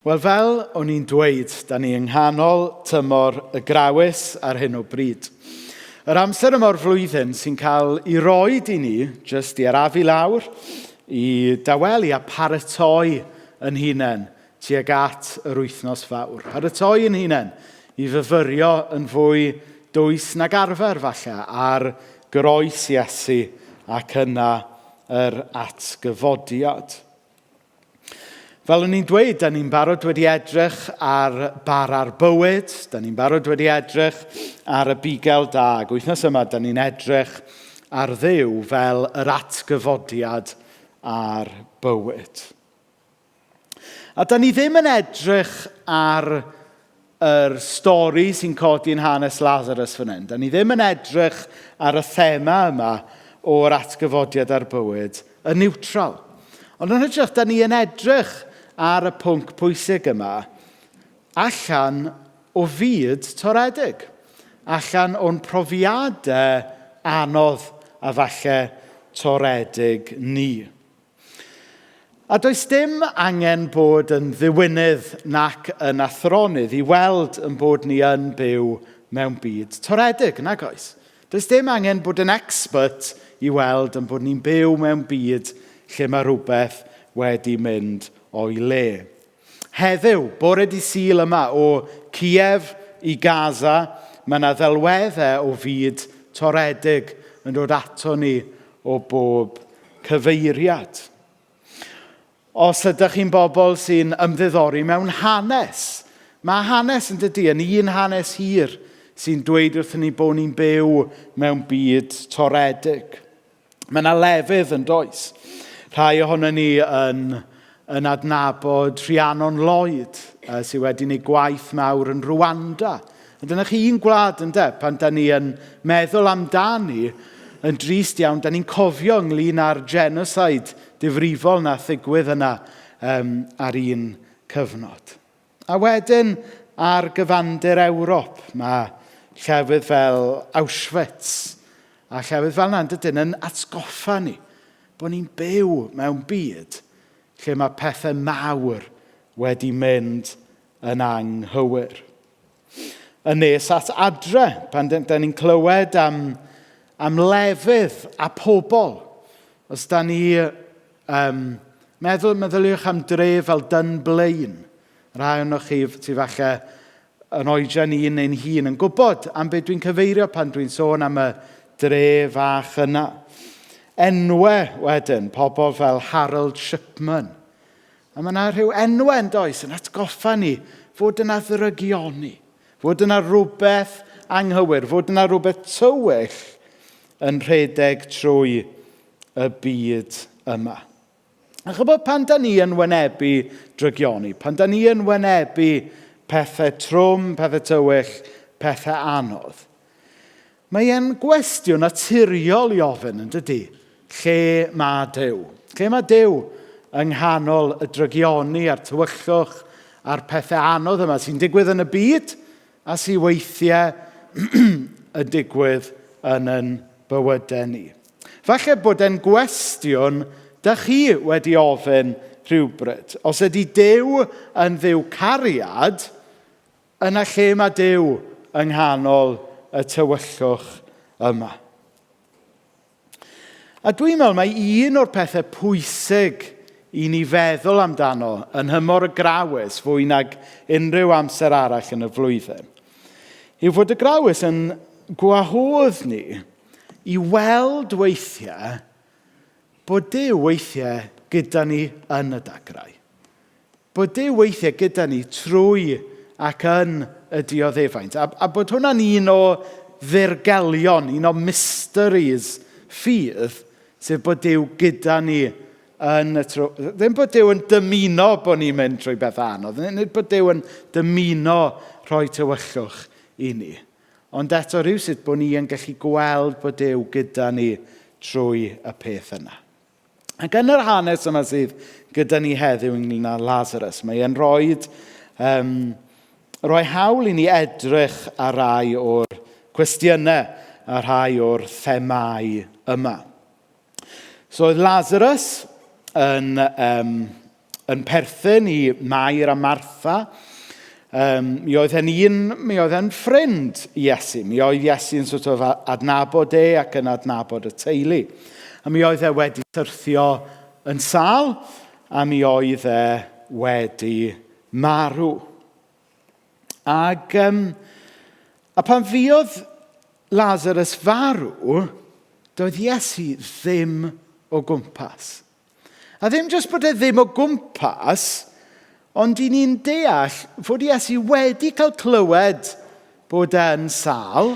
Wel, fel o'n i'n dweud, da ni yng nghanol tymor y grawys ar hyn o bryd. Yr amser yma o'r flwyddyn sy'n cael ei roed i ni, jyst i arafu lawr, i dawelu a paratoi yn hunain tuag at yr wythnos fawr. Paratoi yn hunain i fyfyrio yn fwy dwys nag arfer falle ar groes Iesu ac yna yr atgyfodiad. Fel o'n i'n dweud, da ni'n barod wedi edrych ar bara'r bywyd, da ni'n barod wedi edrych ar y bugel da. Ac wythnos yma, da ni'n edrych ar Dduw fel yr atgyfodiad a'r bywyd. A da ni ddim yn edrych ar yr stori sy'n codi'n hanes Lazarus fan hyn. Da ni ddim yn edrych ar y thema yma o'r atgyfodiad a'r bywyd yn niwtral. Ond yn hytrach, da ni yn edrych ar y pwnc pwysig yma allan o fyd toredig, allan o'n profiadau anodd a falle toredig ni. A does dim angen bod yn ddiwinydd nac yn athronydd i weld yn bod ni yn byw mewn byd toredig, nag oes? Does dim angen bod yn expert i weld yn bod ni'n byw mewn byd lle mae rhywbeth wedi mynd o'i le. Heddiw, bore di Sul yma, o Kiev i Gaza, mae yna ddelweddau o fyd toredig yn dod ato ni o bob cyfeiriad. Os ydych chi'n bobl sy'n ymddiddori mewn hanes, mae hanes yn dydy yn un hanes hir sy'n dweud wrthyn ni bod ni'n byw mewn byd toredig. Mae yna lefydd yn does. Rhai ohono ni yn, yn adnabod Rhiannon Lloyd, sydd wedi gwneud gwaith mawr yn Rwanda. A dyna chi un gwlad ynde, pan da ni yn meddwl amdani, yn drist iawn, da ni'n cofio ynglyn â'r genocide difrifol na ddigwydd yna ar un cyfnod. A wedyn ar gyfandir Ewrop, mae llefydd fel Auschwitz a llefydd fel yna, yn dydyn, yn atgoffa ni bod ni'n byw mewn byd lle mae pethau mawr wedi mynd yn anghywir. Yn nes at adre, pan da ni'n clywed am, am lefydd a pobl, os da ni um, meddwl, meddyliwch am dref fel Dunblane, rhai ohonoch chi sydd falle yn oedran un neu'n hun yn gwybod am beth dwi'n cyfeirio pan dwi'n sôn am y dre fach yna. Enwau wedyn, pobl fel Harold Shipman. A mae yna rhyw enwau yn does yn atgoffa ni fod yna ddrygioni, fod yna rhywbeth anghywir, fod yna rhywbeth tywyll yn rhedeg trwy y byd yma. A chybod pan da ni yn wynebu drygioni, pan da ni yn wynebu pethau trwm, pethau tywyll, pethau anodd, mae e'n gwestiwn naturiol i ofyn, yn dydy? Lle mae Duw? Lle mae Duw yng nghanol y drygioni a'r tywyllwch a'r pethau anodd yma sy'n digwydd yn y byd a sy'n weithiau yn digwydd yn yn bywydau ni? Falle bod e'n gwestiwn da chi wedi ofyn rhywbryd. Os ydy Duw yn Dduw cariad, yna lle mae Duw yng nghanol y tywyllwch yma? A dwi'n meddwl mai un o'r pethau pwysig i ni feddwl amdano yn nhymor y Grawys fwy nag unrhyw amser arall yn y flwyddyn yw fod y Grawys yn gwahodd ni i weld weithiau bod Duw weithiau gyda ni yn y dagrau. Bod Duw weithiau gyda ni trwy ac yn y dioddefaint. A, a bod hwnna'n un o ddirgelion, un o mysteries ffydd, sef bod Duw gyda ni yn y tro... Ddim bod Duw yn dymuno bod ni'n mynd trwy beth anodd, nid bod Duw yn dymuno rhoi tywyllwch i ni. Ond eto rhywsut bod ni yn gallu gweld bod Duw gyda ni trwy y peth yna. Ac yn yr hanes yma sydd gyda ni heddiw ynglyn â Lazarus, mae e'n rhoi, um, rhoi hawl i ni edrych ar rai o'r cwestiynau a rhai o'r themau yma. So oedd Lazarus yn, um, yn perthyn i Mair a Martha. Mi oedd e'n un, mi oedd e'n ffrind i Iesu. Mi oedd Iesu'n sort of adnabod e ac yn adnabod y teulu. A mi oedd e wedi syrthio yn sâl, a mi oedd e wedi marw. Ac a pan fuodd Lazarus farw, doedd Iesu ddim o gwmpas. A ddim jyst bod e ddim o gwmpas, ond i ni'n deall fod Iesu wedi cael clywed bod e'n sâl,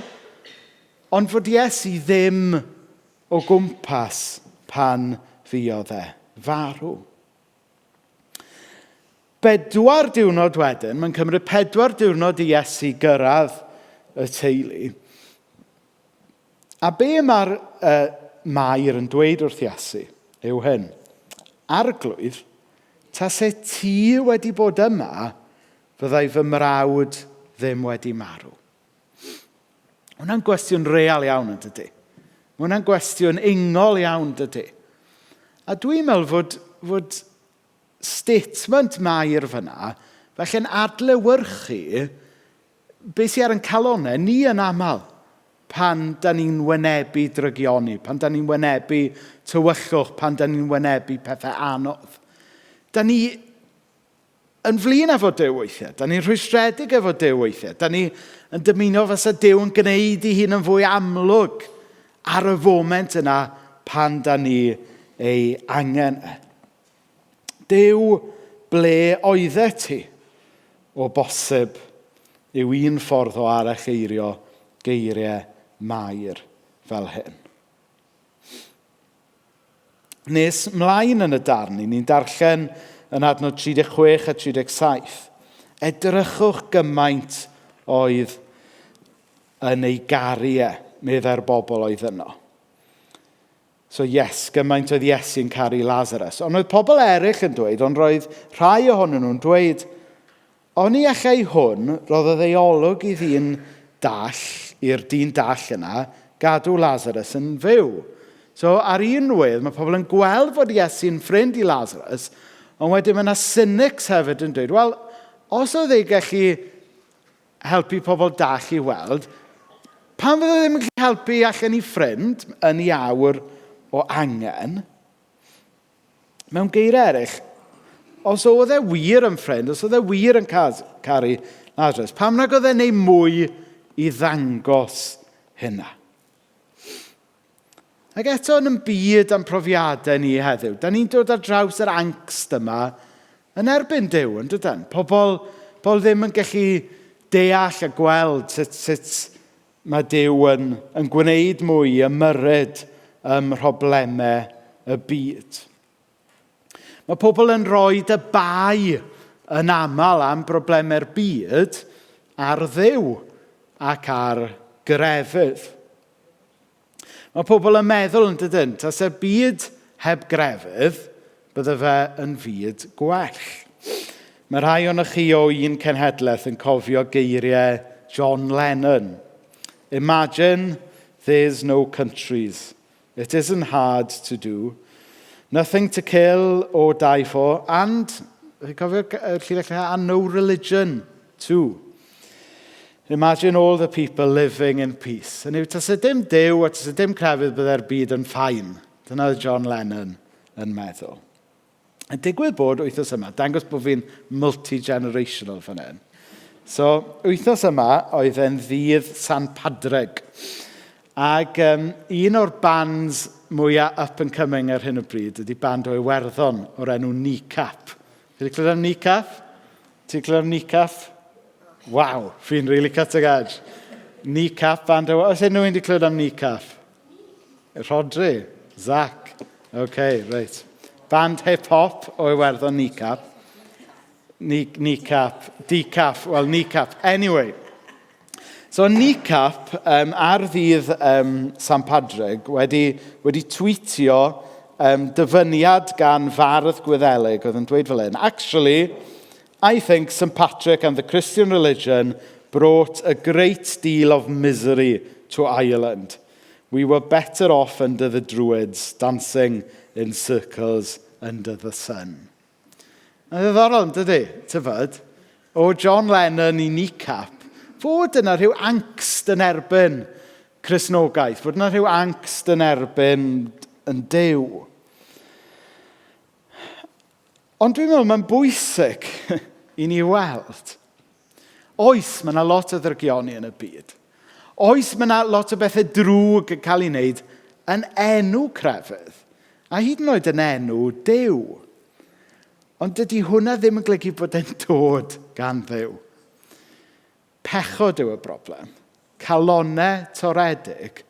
ond fod Iesu ddim o gwmpas pan fuodd e farw. 4 diwrnod wedyn, mae'n cymryd 4 diwrnod i Iesu gyrraedd y teulu. A be mae'r Mair yn dweud wrth Iesu yw hyn. "Arglwydd, tase ti wedi bod yma, fyddai fy mrawd ddim wedi marw." Hwna'n gwestiwn real iawn, yn dydy? Mae hwnna'n gwestiwn ingol iawn, dydy? A dwi'n meddwl fod statement Mair fyna, felly'n adlewyrchu beth sydd ar ein calonau ni yn aml pan da ni'n wynebu drygioni, pan da ni'n wynebu tywyllwch, pan da ni'n wynebu pethau anodd. Da ni yn flin efo Duw weithiau. Da ni'n rhwystredig efo Duw weithiau. Da ni yn dymuno fysa Duw yn gwneud ei hun yn fwy amlwg ar y foment yna pan da ni ei angen e. "Duw, ble oeddet ti?" O bosib yw un ffordd o aralleirio geiriau Mair fel hyn. Nes mlaen yn y darn, ni'n darllen yn adnod 36 a 37. "Edrychwch gymaint oedd yn ei garu e," meddai'r bobl oedd yno. So yes, gymaint oedd Iesu'n caru Lazarus. Ond oedd pobl eraill yn dweud, ond roedd rhai ohonyn nhw'n dweud, "Oni allai hwn, roddodd ei olwg i ddyn dall, i'r dyn dall yna, gadw Lazarus yn fyw?" So ar un wedd, mae pobl yn gweld fod Iesu'n ffrind i Lazarus, ond wedyn mae yna cynics hefyd yn dweud, wel, os oedd ei gallu helpu pobl dall i weld, pam fydde ddim yn gallu helpu allan ei ffrind yn ei awr o angen? Mewn geiriau eraill, os oedd e wir yn ffrind, os oedd e wir yn caru Lazarus, pam nag oedd e'n neud mwy i ddangos hynna? Ac eto yn y byd a'n profiadau ni heddiw, da ni'n dod ar draws yr angst yma yn erbyn Duw, yn dydyn? Pobl ddim yn gallu deall a gweld sut mae Duw yn gwneud mwy i ymyrryd ym mhroblemau y byd. Mae pobl yn rhoi y bai yn aml am broblemau'r byd ar Dduw ac ar grefydd. Mae pobl yn meddwl, yn dydyn, tase byd heb grefydd, bydde fe yn fyd gwell. Mae rhai ohonoch chi o un cenhedlaeth yn cofio geiriau John Lennon. "Imagine there's no countries. It isn't hard to do. Nothing to kill or die for, and," chi'n cofio y llinell, "and no religion too. Imagine all the people living in peace." Hynny yw, tase dim Duw a tase dim crefydd, bydde'r byd yn fine. Dyna oedd John Lennon yn meddwl. Yn digwydd bod wythnos yma, dangos bod fi'n multi-generational fan hyn. So, wythnos yma oedd e'n ddydd San Padrig. Ac un o'r bands mwyaf up and coming ar hyn o bryd ydy band o Iwerddon o'r enw Kneecap. Chi wedi clywed am Kneecap? Ti'n clywed am Kneecap? Waw, fi'n really cutting edge. Kneecap, band o... Oes unrhyw un wedi clywed am Kneecap? Rodri? Zach? OK, reit. Band hip-hop o Iwerddon, Kneecap. Kneecap, decaf, well, Kneecap. Anyway, so Kneecap, ar ddydd San Padrig wedi tweetio dyfyniad gan fardd Gwyddelig oedd yn dweud fel hyn. "Actually, I think St Patrick and the Christian religion brought a great deal of misery to Ireland. We were better off under the Druids, dancing in circles under the sun." Mae'n ddiddorol, yn dydy? Tyfod, o John Lennon i Kneecap, fod yna rhyw angst yn erbyn Cristnogaeth, fod yna rhyw angst yn erbyn yn Duw. Ond dwi'n meddwl mae'n bwysig i ni weld. Oes, mae yna lot o ddrygioni yn y byd. Oes, mae yna lot o bethau drwg yn cael ei wneud yn enw crefydd. A hyd yn oed yn enw Duw. Ond dydy hwnna ddim yn golygu bod e'n dod gan Dduw. Pechod yw y broblem. Calonnau toredig.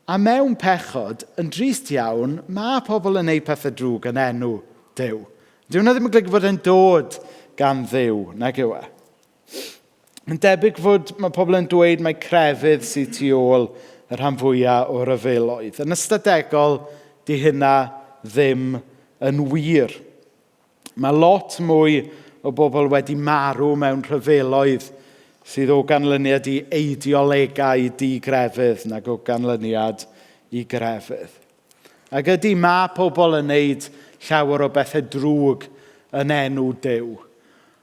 A mewn pechod, yn drist iawn, mae pobl yn neud pethau drwg yn enw Duw. Dyw hwnna ddim yn golygu bod e'n dod gan Dduw, nag yw e? Mae'n debyg fod mae pobl yn dweud mai crefydd sydd tu ôl y rhan fwyaf o ryfeloedd. Yn ystadegol, di hynna ddim yn wir. Mae lot mwy o bobl wedi marw mewn rhyfeloedd sydd o ganlyniad i eideolegau digrefydd nag o ganlyniad i grefydd. Ac ydy, mae pobl yn neud llawer o bethau drwg yn enw Duw.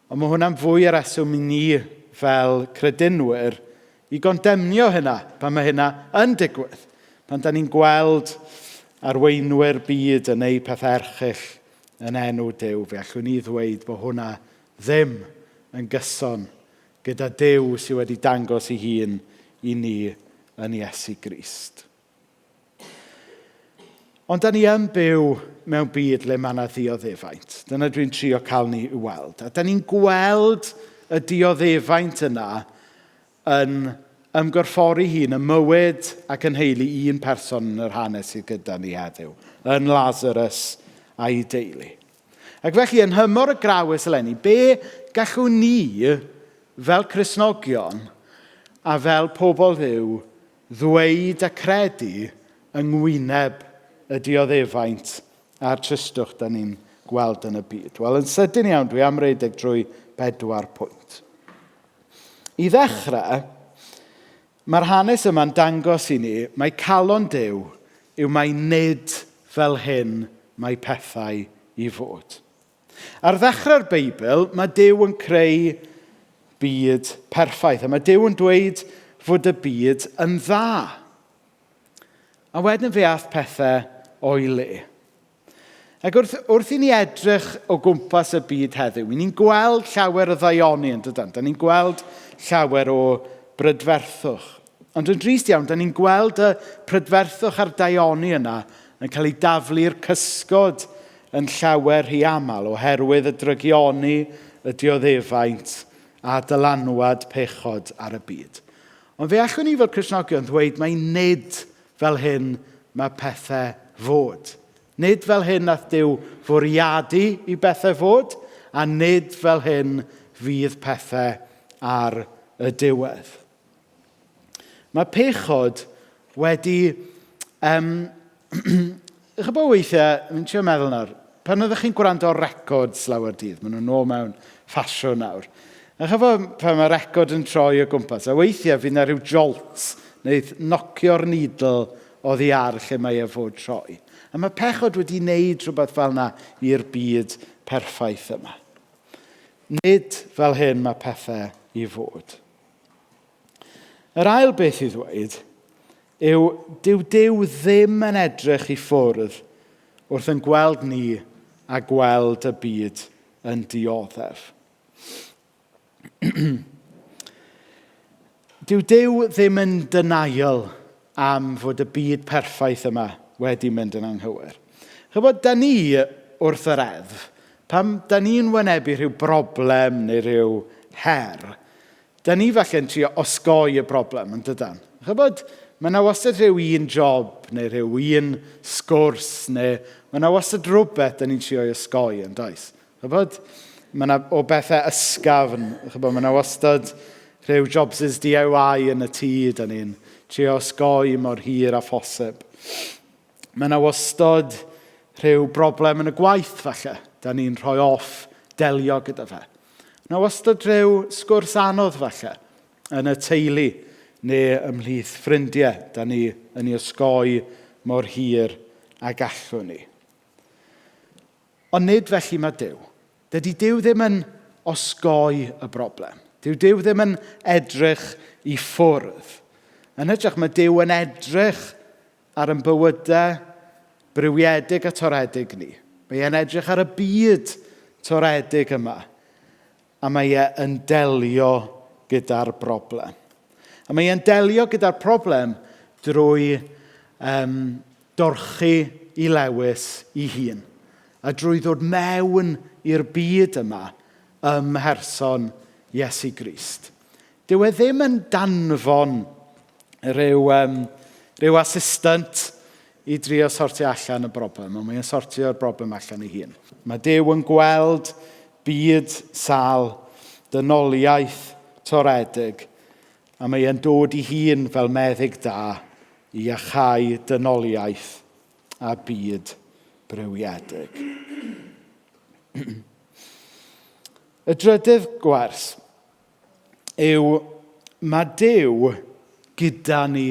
Ond mae hwnna'n fwy o reswm i ni fel credinwyr i gondemnio hynna pan mae hynna yn digwydd. Pan da ni'n gweld arweinwyr byd yn neud pethau erchyll yn enw Duw, fe allwn ni ddweud bod hwnna ddim yn gyson gyda Duw sydd wedi dangos ei hun i ni yn Iesu Grist. Ond da ni yn byw mewn byd le mae yna ddioddefaint. Dyna dwi'n trio cael ni i weld. A da ni'n gweld y dioddefaint yna yn ymgorffori hun ym mywyd ac yn nheulu un person yn yr hanes sydd gyda ni heddiw, yn Lazarus a'i deulu. Ac felly, yn nhymor y Grawys eleni, be gallwn ni fel Cristnogion a fel pobl Dduw ddweud a credu yng ngwyneb y dioddefaint a'r tristwch da ni'n gweld yn y byd? Wel, yn sydyn iawn, dwi am redeg drwy bedwar pwynt. I ddechrau, mae'r hanes yma'n dangos i ni mai calon Duw yw mai nid fel hyn mae pethau i fod. Ar ddechrau'r Beibl, mae Duw yn creu byd perffaith, a mae Duw yn dweud fod y byd yn dda. A wedyn fe aeth pethau o'i le. Ac wrth, wrth i ni edrych o gwmpas y byd heddiw, i ni'n gweld llawer o ddaioni yn dydan. Da ni'n gweld llawer o brydferthwch. Ond yn drist iawn, da ni'n gweld y prydferthwch a'r daioni yna yn cael ei daflu i'r cysgod yn llawer rhy aml oherwydd y drygioni, y dioddefaint a dylanwad pechod ar y byd. Ond fe allwn ni fel Cristnogion ddweud mai nid fel hyn mae pethau fod. Nid fel hyn nath Duw fwriadu i bethau fod, a nid fel hyn fydd pethau ar y diwedd. Mae pechod wedi... Um, chybod weithiau, fi'n trio meddwl nawr, pan oeddech chi'n gwrando ar records lawer dydd, maen nhw'n ôl mewn ffasiwn nawr. A chybod pan mae record yn troi o gwmpas, a weithiau fydd yna rhyw jolt neu nocio'r needle oddi ar lle mae e fod troi. A mae pechod wedi wneud rhywbeth fel yna i'r byd perffaith yma. Nid fel hyn mae pethau i fod. Yr ail beth i ddweud yw dyw Duw ddim yn edrych i ffwrdd wrth yn gweld ni a gweld y byd yn dioddef. Dyw Duw ddim yn denial am fod y byd perffaith yma wedi mynd yn anghywir. Chybod, da ni wrth yr reddf, pan da ni'n wynebu rhyw broblem neu rhyw her, da ni falle'n trio osgoi y broblem, yn dydan? Chybod, mae yna wastad rhyw un job neu rhyw un sgwrs neu mae yna wastad rhywbeth da ni'n trio ei osgoi, yn does? Chybod, mae yna o bethau ysgafn, chybod, mae yna wastad rhyw jobsys DIY yn y tŷ, da ni'n trio osgoi mor hir â phosib. Mae yna wastad rhyw broblem yn y gwaith, falle, da ni'n rhoi off delio gyda fe. Mae yna wastad rhyw sgwrs anodd, falle, yn y teulu neu ymhlith ffrindiau, da ni yn ei osgoi mor hir ag allwn ni. Ond nid felly mae Duw. Dydy Duw ddim yn osgoi y broblem. Dyw Duw ddim yn edrych i ffwrdd. Yn hytrach, mae Duw yn edrych ar ein bywydau briwiedig a toredig ni. Mae e'n edrych ar y byd toredig yma. A mae e yn delio gyda'r broblem. A mae e'n delio gyda'r problem drwy um, dorchi i lewis i hun. A drwy ddod mewn i'r byd yma ym mherson Iesu Grist. Dyw e ddim yn danfon rhyw, um, rhyw assistant i drio sortio allan y broblem, ond mae'n sortio'r broblem allan ei hun. Mae Duw yn gweld byd sal, dynoliaeth toredig, a mae e'n dod i hun fel meddyg da i iachau dynoliaeth a byd brywiedig. Y drydydd gwers yw mae Duw gyda ni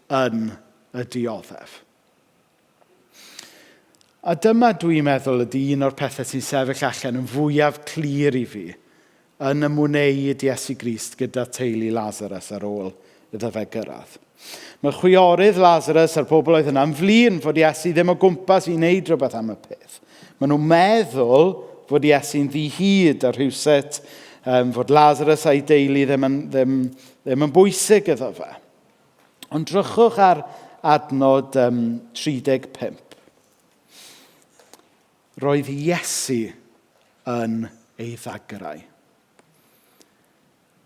yn y dioddef. A dyma dwi'n meddwl ydy un o'r pethau sy'n sefyll allan yn fwyaf clir i fi yn ymwneud Iesu Grist gyda teulu Lazarus ar ôl iddo fe gyrraedd. Mae chwiorydd Lazarus a'r pobl oedd yna yn flin fod Iesu ddim o gwmpas i wneud rhywbeth am y peth. Maen nhw'n meddwl fod Iesu'n ddihud a rhywsut um, fod Lazarus a'i deulu ddim yn, ddim, ddim yn bwysig iddo fe. Ond drychwch ar adnod um, 35. Roedd Iesu yn ei ddagrau.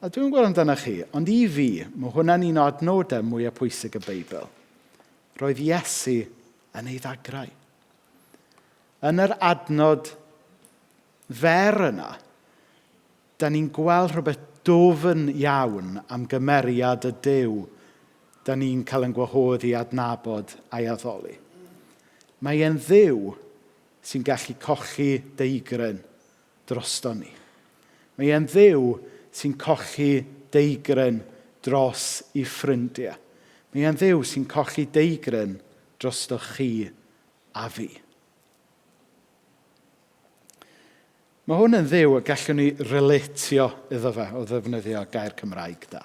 A dwi'n gwybod amdano chi, ond i fi, mae hwnna'n un o adnodau mwyaf pwysig y Beibl. Roedd Iesu yn ei ddagrau. Yn yr adnod fer yna, da ni'n gweld rhywbeth dwfn iawn am gymeriad y Duw da ni'n cael yn gwahodd i adnabod a'i addoli. Mae e'n Dduw sy'n gallu colli deigryn drosto ni. Mae e'n Dduw sy'n colli deigryn dros i ffrindiau. Mae e'n Dduw sy'n colli deigryn drosto chi a fi. Mae hwn yn Dduw y gallwn ni relatio iddo fe o ddefnyddio gair Cymraeg da.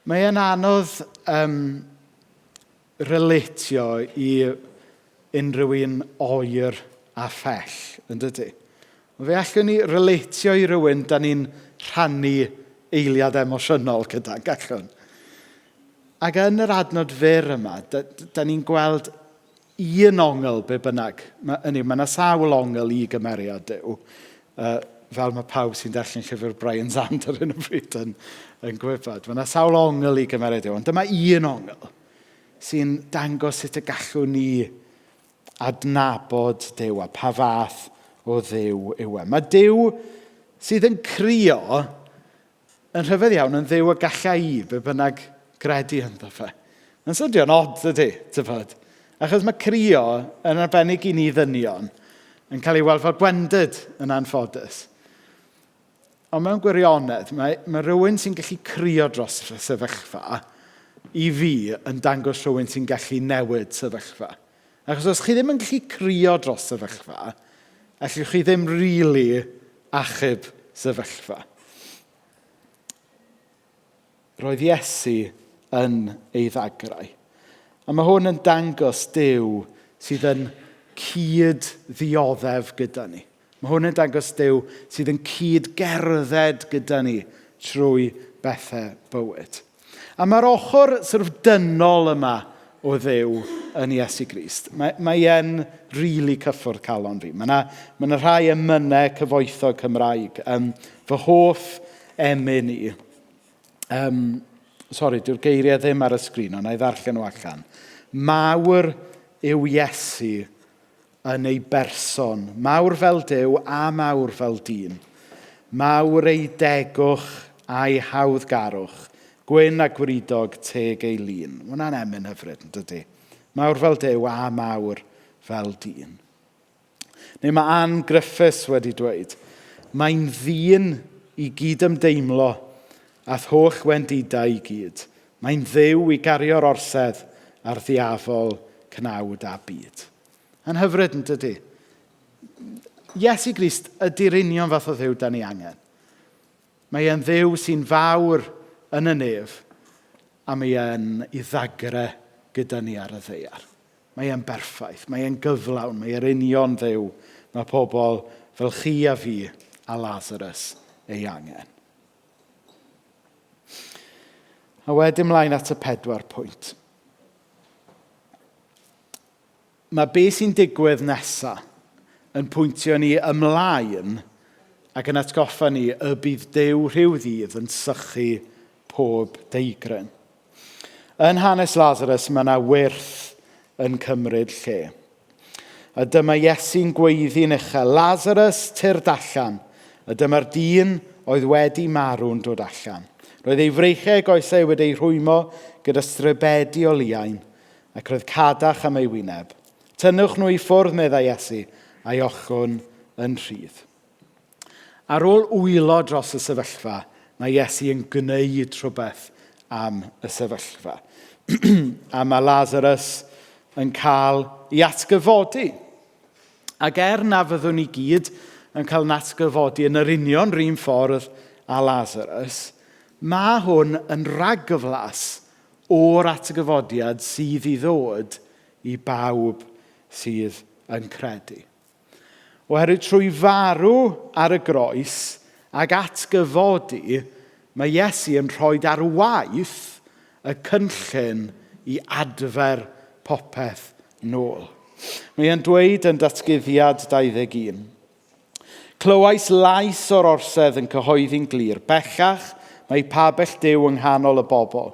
Mae e'n anodd um, relatio i unrhyw un oer a phell, yn dydy? Ond fe allwn ni relatio i rywun da ni'n rhannu eiliad emosiynol gyda, gallwn. Ac yn yr adnod fyr yma, da, da ni'n gweld un ongl be bynnag. Mae, ynny, mae yna sawl ongl i gymeriad Duw, uh, fel mae pawb sy'n darllen llyfr Brian Zand ar hyn o bryd yn, yn gwybod. Mae yna sawl ongl i gymeriad Duw, ond dyma un ongl sy'n dangos sut y gallwn ni adnabod Duw a pa fath o Dduw yw e. Mae Duw sydd yn crio yn rhyfedd iawn yn Dduw y galla i, be bynnag gredu ynddo fe. Mae'n swnio'n od, dydy, tybod? Achos mae crio, yn arbennig i ni ddynion, yn cael ei weld fel gwendid yn anffodus. Ond mewn gwirionedd, mae, mae rhywun sy'n gallu crio dros y sefyllfa i fi yn dangos rhywun sy'n gallu newid sefyllfa. Achos os chi ddim yn gallu crio dros sefyllfa, allwch chi ddim really achub sefyllfa. Roedd Iesu yn ei ddagrau. A mae hwn yn dangos Duw sydd yn cyd-ddioddef gyda ni. Mae hwn yn dangos Duw sydd yn cyd-gerdded gyda ni trwy bethau bywyd. A mae'r ochr sort of dynol yma o Dduw yn Iesu Grist. Mae, mae e'n rili really cyffwrdd calon fi. Mae yna, mae yna rhai emynau cyfoethog Cymraeg. Um, fy hoff emyn i. Um, sori, dyw'r geiriau ddim ar y sgrin, ond na i ddarllen nhw allan. Mawr yw Iesu yn ei berson, mawr fel Duw a mawr fel dyn. Mawr ei degwch a'i hawddgarwch, gwyn a gwridog teg ei lun. Mae hwnna'n emyn hyfryd, yn dydy? Mawr fel Duw a mawr fel dyn. Neu mae Ann Griffiths wedi dweud, mae'n ddyn i gydymdeimlo a'th holl wendidau i gyd. Mae'n dduw i gario'r orsedd a'r ddiafol cnawd a byd. Yn hyfryd, yn dydy? Iesu Grist ydy'r union fath o Dduw da ni angen. Mae e'n Dduw sy'n fawr yn y nef, a mae e'n i ddagre gyda ni ar y ddaear. Mae e'n berffaith, mae e'n gyflawn, mae e'r union Dduw mae pobl fel chi a fi a Lazarus ei angen. A wedyn mlaen at y pedwar pwynt. Mae be sy'n digwydd nesa yn pwyntio ni ymlaen ac yn atgoffa ni y bydd Duw rhyw ddydd yn sychu pob deigryn. Yn hanes Lazarus mae yna wyrth yn cymryd lle. A dyma Iesu'n gweiddi'n uchel, Lazarus, tyrd allan. A dyma'r dyn oedd wedi marw'n dod allan. Roedd ei freichiau a'i goesau wedi eu rhwymo gyda stribedi o liain, ac roedd cadach am ei wyneb. Tynnwch nhw i ffwrdd, meddai Iesu, a'i ochwn yn rhydd. Ar ôl wylo dros y sefyllfa, mae Iesu yn gwneud rhywbeth am y sefyllfa. A mae Lazarus yn cael ei atgyfodi. Ac er na fyddwn ni gyd yn cael yn atgyfodi yn yr union run ffordd â Lazarus, mae hwn yn ragflas o'r atgyfodiad sydd i ddod i bawb sydd yn credu. Oherwydd trwy farw ar y groes ac atgyfodi, mae Iesu yn rhoi ar waith y cynllun i adfer popeth nôl. Mae e'n dweud yn Datguddiad 21, Clywais lais o'r orsedd yn cyhoeddi'n glir, bellach mae pabell Duw yng nghanol y bobl.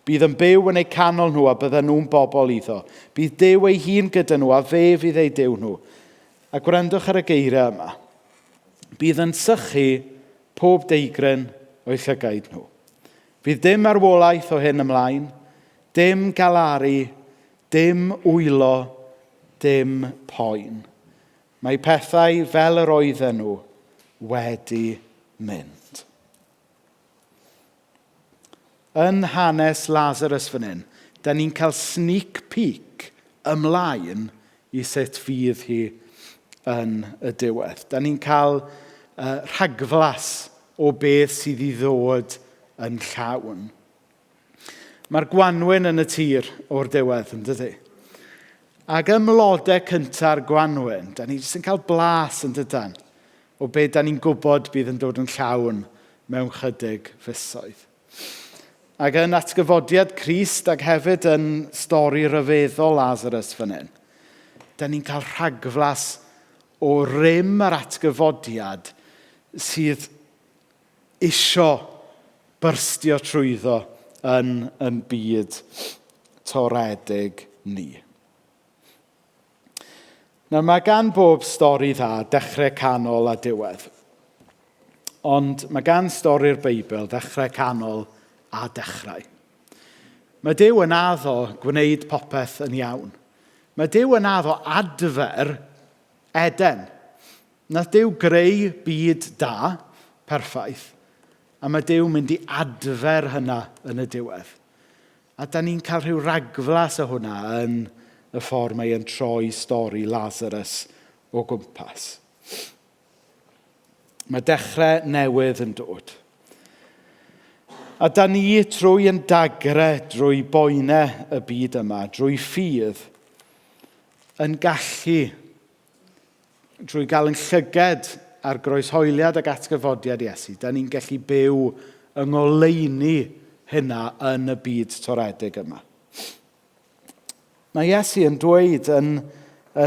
Bydd yn byw yn eu canol nhw a bydden nhw'n bobl iddo. Bydd Duw ei hun gyda nhw a fe fydd eu Duw nhw. A gwrandwch ar y geiriau yma. Bydd yn sychu pob deigryn o'u llygaid nhw. Fydd dim marwolaeth o hyn ymlaen, dim galaru, dim wylo, dim poen. Mae pethau fel yr oedden nhw wedi mynd. Yn hanes Lazarus fan hyn, da ni'n cael sneak peek ymlaen i sut fydd hi yn y diwedd. Da ni'n cael rhagflas o beth sydd i ddod yn llawn. Mae'r gwanwyn yn y tir o'r diwedd, yn dydy? Ac ym mlodau cynta'r gwanwyn, da ni jyst yn cael blas yn dydan, o be da ni'n gwybod bydd yn dod yn llawn mewn chydig fisoedd. Ac yn atgyfodiad Crist ac hefyd yn stori ryfeddol Lazarus fan hyn, da ni'n cael rhagflas o rym yr atgyfodiad sydd isio byrstio trwyddo yn yn byd toredig ni. Nawr, mae gan bob stori dda dechrau, canol a diwedd. Ond mae gan stori'r Beibl ddechrau, canol a dechrau. Mae Duw yn addo gwneud popeth yn iawn. Mae Duw yn addo adfer Eden. Nath Duw greu byd da, perffaith, a mae Duw mynd i adfer hynna yn y diwedd. A dan ni'n cael rhyw ragflas o hwnna yn y ffordd mae e'n troi stori Lazarus o gwmpas. Mae dechrau newydd yn dod. A da ni trwy yn dagre, drwy boenau y byd yma, drwy ffydd, yn gallu, drwy gael yn llyged ar groeshoeliad ac atgyfodiad Iesu, da ni'n gallu byw yng ngoleuni hynna yn y byd toredig yma. Mae Iesu yn dweud yn,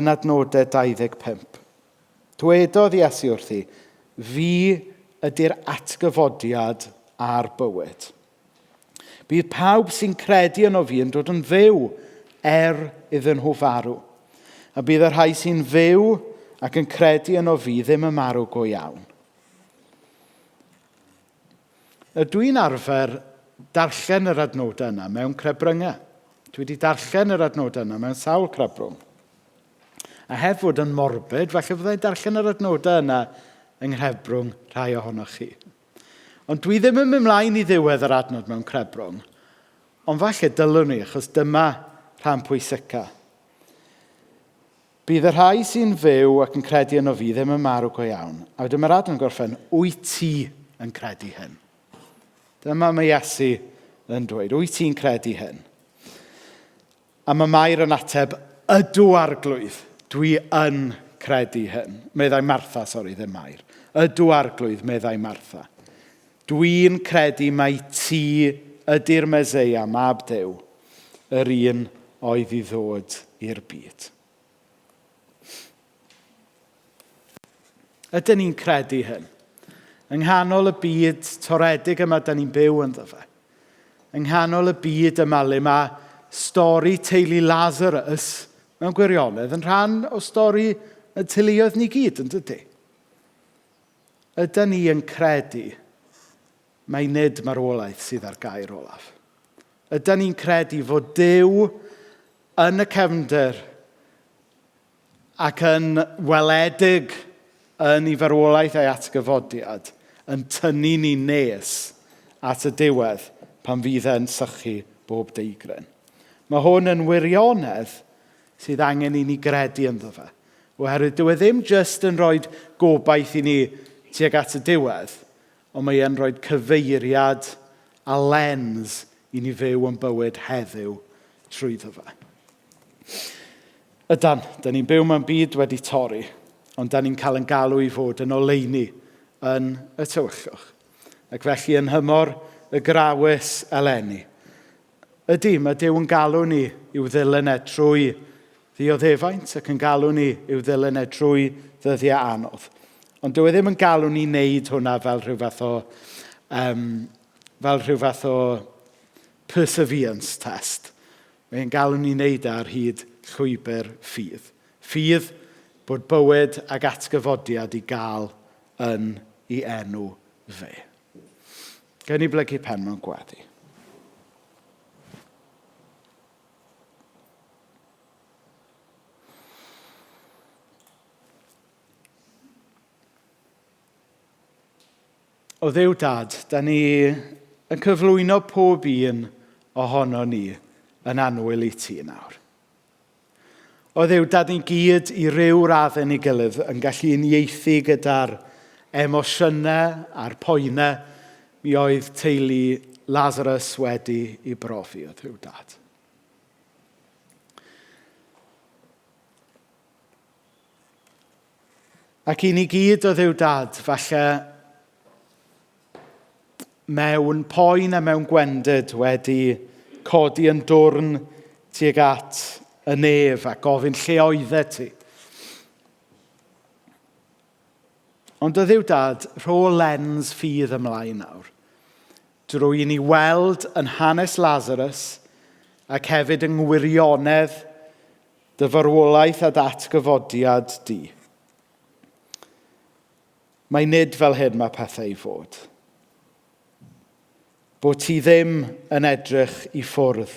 yn adnodau 25. Dwedodd Iesu wrthi, fi ydy'r atgyfodiad a'r bywyd. Bydd pawb sy'n credu yno fi yn dod yn fyw er iddyn nhw farw. A bydd y rhai sy'n fyw ac yn credu yno fi ddim yn marw go iawn. Ydw i'n arfer darllen yr adnodau yna mewn crebryngau. Dwi wedi darllen yr adnodau yna mewn sawl crebrwng. A heb fod yn morbid, falle fyddai'n darllen yr adnodau yna yng nghrebrwng rhai ohonoch chi. Ond dwi ddim yn mynd mlaen i ddiwedd yr adnod mewn crebrwng, ond falle dylwn i, achos dyma rhan pwysica. Bydd y rhai sy'n fyw ac yn credu yno fi ddim yn marw go iawn. A wedyn mae'r adran yn gorffen, wyt ti yn credu hyn? Dyma mae Iesu yn dweud, wyt ti'n credu hyn? A mae Mair yn ateb, ydw arglwydd, dwi yn credu hyn. Meddai Martha, sori, ddim Mair. Ydw arglwydd, meddai Martha. Dwi'n credu mai ti ydy'r Meseia, mab Duw, yr un oedd i ddod i'r byd. Ydyn ni'n credu hyn? Yng nghanol y byd toredig yma da ni'n byw ynddo fe. Yng nghanol y byd yma le mae stori teulu Lazarus mewn gwirionedd yn rhan o stori y teuluoedd ni gyd, yn dydy? Ydyn ni yn credu mai nid marwolaeth sydd ar gair olaf? Ydyn ni'n credu fod Duw yn y cefndir ac yn weledig yn ei farwolaeth a'i atgyfodiad yn tynnu ni nes at y diwedd pan fydd e'n sychu bob deigryn? Mae hwn yn wirionedd sydd angen i ni gredu ynddo fe. Oherwydd dyw e ddim jyst yn rhoi gobaith i ni tuag at y diwedd, ond mae e'n rhoi cyfeiriad a lens i ni fyw yn bywyd heddiw trwyddo fe. Ydan, da ni'n byw mewn byd wedi torri, ond da ni'n cael yn galw i fod yn oleuni yn y tywyllwch. Ac felly yn nhymor y grawys eleni, Ydy, mae Duw yn galw ni i'w ddilyn e trwy ddioddefaint ac yn galw ni i'w ddilyn e trwy ddyddiau anodd. Ond dyw e ddim yn galw ni wneud hwnna fel rhyw fath o, um, fel rhyw fath o perseverance test. Mae'n galw ni wneud e ar hyd llwybr ffydd. Ffydd bod bywyd ag atgyfodiad i gael yn ei enw fe. Gen i blygu pen mewn gweddi. O Dduw Dad, da ni yn cyflwyno pob un ohono ni yn annwyl i ti nawr. O Dduw, dad ni gyd i ryw raddau ni gilydd yn gallu uniaethu gyda'r emosiynau a'r poenau mi oedd teulu Lazarus wedi i brofi, o Dduw Dad. Ac i ni gyd o Dduw Dad, falle mewn poen a mewn gwendid wedi codi yn dwrn tuag at y nef a gofyn lle oeddet ti. Ond o Dduw Dad, rho lens ffydd ymlaen nawr. Drwy i ni weld yn hanes Lazarus ac hefyd yng ngwirionedd dy farwolaeth a dy atgyfodiad di. Mae nid fel hyn mae pethau i fod. Bod ti ddim yn edrych i ffwrdd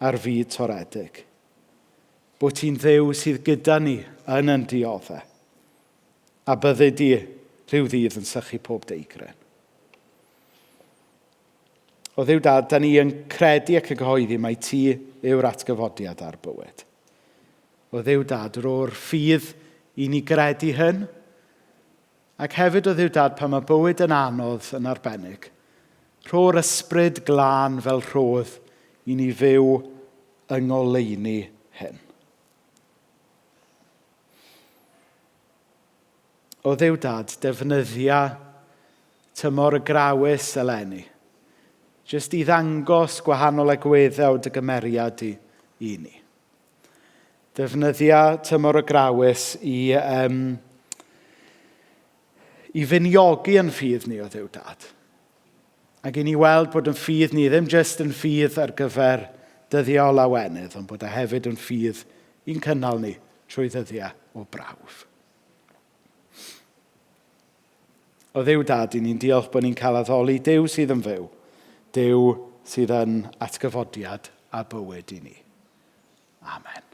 ar fyd toredig. Bod ti'n Dduw sydd gyda ni yn yn dioddef. A byddi di rhyw ddydd yn sychu pob deigryn. O Dduw Dad, da ni yn credu ac yn cyhoeddi mai ti yw'r atgyfodiad a'r bywyd. O Dduw Dad, ro'r ffydd i ni gredu hyn. Ac hefyd o Dduw Dad, pan mae bywyd yn anodd yn arbennig, rho'r ysbryd glân fel rhodd i ni fyw yng ngoleuni hyn. O Dduw Dad, defnyddia tymor y grawys eleni, jyst i ddangos gwahanol agweddau o dy gymeriad di i ni. Defnyddia tymor y grawys i, um, i finiogi yn ffydd ni o Dduw Dad. Ac i ni weld bod yn ffydd ni ddim jyst yn ffydd ar gyfer dyddiau o lawenydd, ond bod e hefyd yn ffydd i'n cynnal ni trwy ddyddiau o brawf. O Dduw Dad, i ni'n diolch bod ni'n cael addoli Duw sydd yn fyw, Duw sydd yn atgyfodiad a bywyd i ni. Amen.